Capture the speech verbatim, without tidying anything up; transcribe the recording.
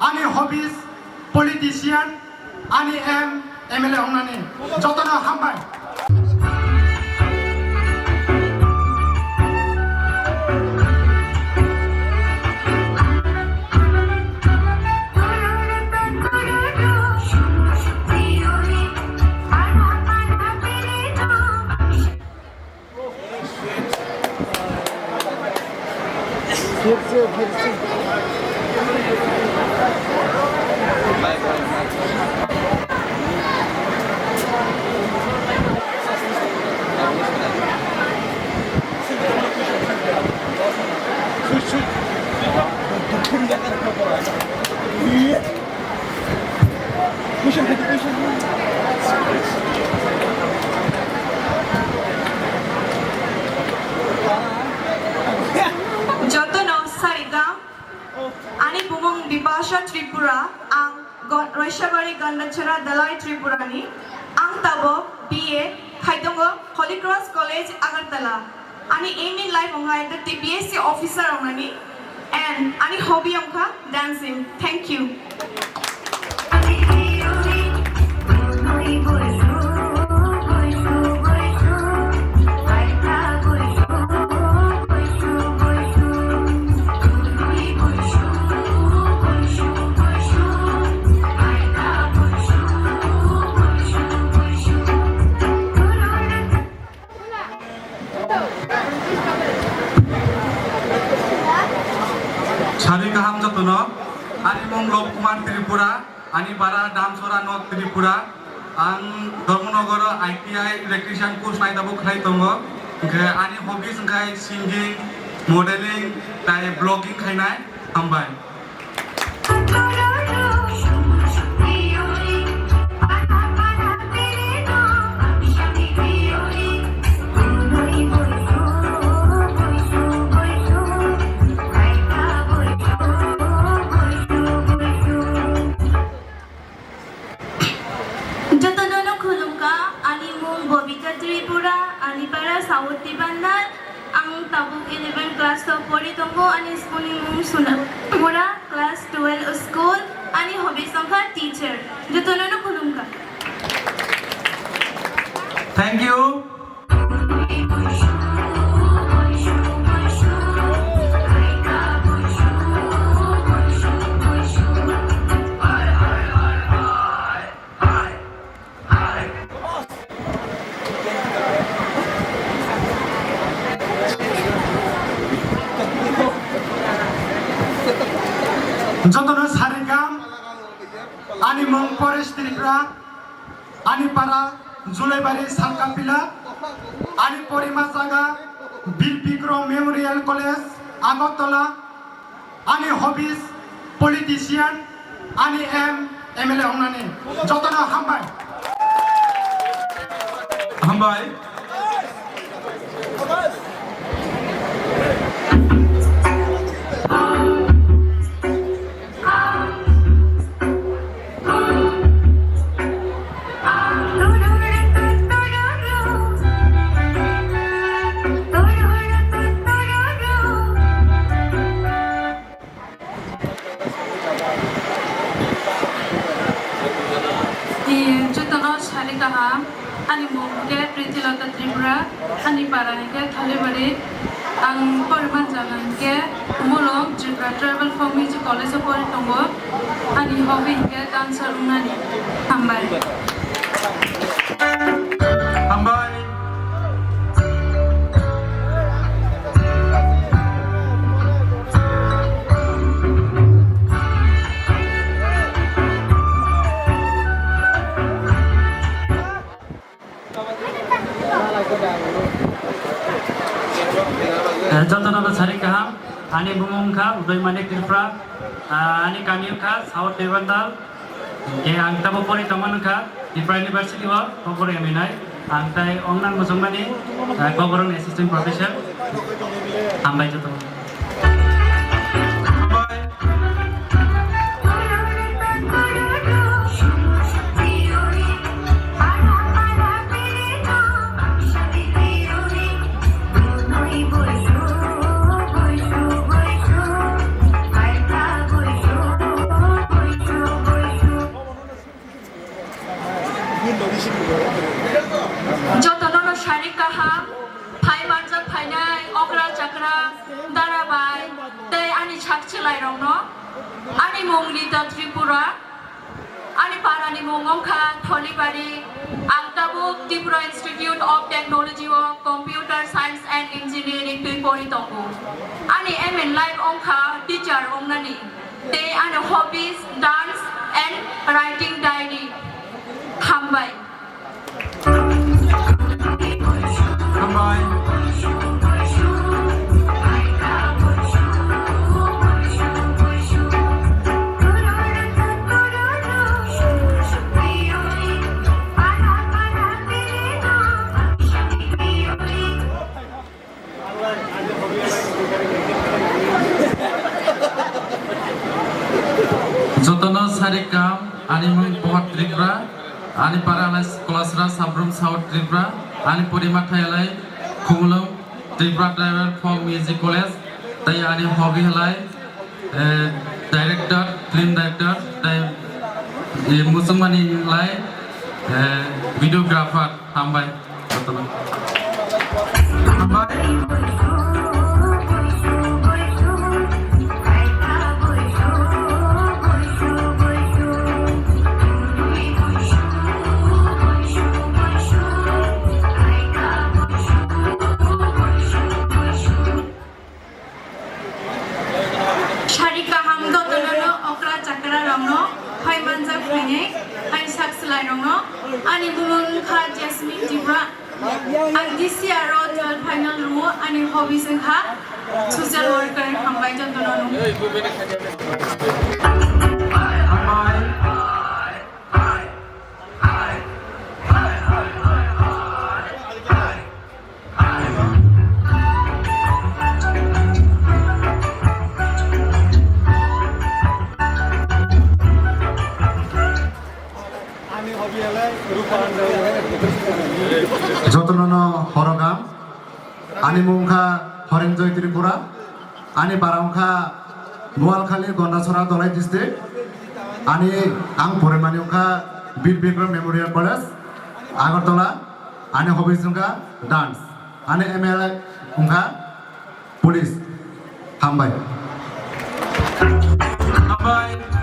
Ani hobbies, politician, ani aim, M L A wngnani. Jotono hambai. Jotono sarigam, ani bumung Bipasha Tripura, ang Go-, Roisabari Gandachara Dalai Tripurani, ang tabok B A khaitongo Holy Cross College Agartala. Ani aim in life wngkha ekta T P S C officer wngnani and ani hobby wngkha dancing. Thank you. Sari kaham jotono, ani mung Lobkumar Tripura, ani para Damsora North Tripura, ang Dharmanagar I T I electrician course nai tabuk khlai tongo, hwnkhe ani hobbies wngkha singing, modeling, tai vlogging khainai, hambai. Jotono no khulumkha, ani mung Bobita Tripura, ani para South Tibandal, ang tabuk eleven class o pori tongo, ani school ni mung Sunamura class twelve school, ani hobby wngkha teacher. Jotono no khulumkha. Thank you. Jotono sarigam, ani mung Paresh Tripura, ani para Julaibari Salkapila, ani porima jaga Bir Bikrom Memorial College, Agartala, ani hobbies, politician, ani aim, M L A wngnani. Jotono hambai. Hambai. Jotono sari kaham, ani mung hwnkhe Prithiloto Tripura, ani para hwnkhe Thalibari, ang porima jaga hwnkhe Mulong Tripura Tribal Folk Music College o pori tongo, ani hobby hwnkhe dancer wngnani. Hambai. Hambai. Eh, jotono bo sari kaham, ani bumung wngkha Udoy Manik Tripura, ah, ani kami wngkha South Devandal, Hingke ang tabo pori tongma nukha, Tripura University o, Kokborok M A nai. Ang tai ongnan muchungmani, eh, Kokborokni assistant professor. Hambai joto. Jotono no sari kaham, phai manjak phainai okra chakra, dara bai, tei ani sak chwlairokno. Ani mung Rita Tripura, ani parani mung wngkha Tholibari, ang tabuk Tripura Institute of Technology o Computer Science and Engineering twi pori tongo. Ani aim in life wngkha teacher wngnani, tei ani hobbies dance and writing diary. Hambai. Hambai. Jotono sari kaham, ani mung Pohat Tripura, ani para halai Kolasra Sabrum South Tripura, ani porima thai halai Khumulwng Tripura Tribal Folk Music College, tei ani hobby halai, eh, director, film director, tei, eh, muchungmani halai, eh, videographer. Hambai. Sari kaham jotono okra chakra rokno phai manjak phainai, hai sak chwlai rokno. Ani bumung kha Jasmine Tripura. Ang D C R o twelve final rwo, ani hobbies wngkha social worker. Hambai jotono. Jotono no horogam. Ani mung wngkha Horenjoy Tripura. Ani para wngkha Noalkhali, Gondasora, Dholai district. Ani ang porimani wngkha Bir Bikram Memorial College, Agartala. Ani hobbies wngkha dance. Ani aim wngkha police. Hambai. Hambai.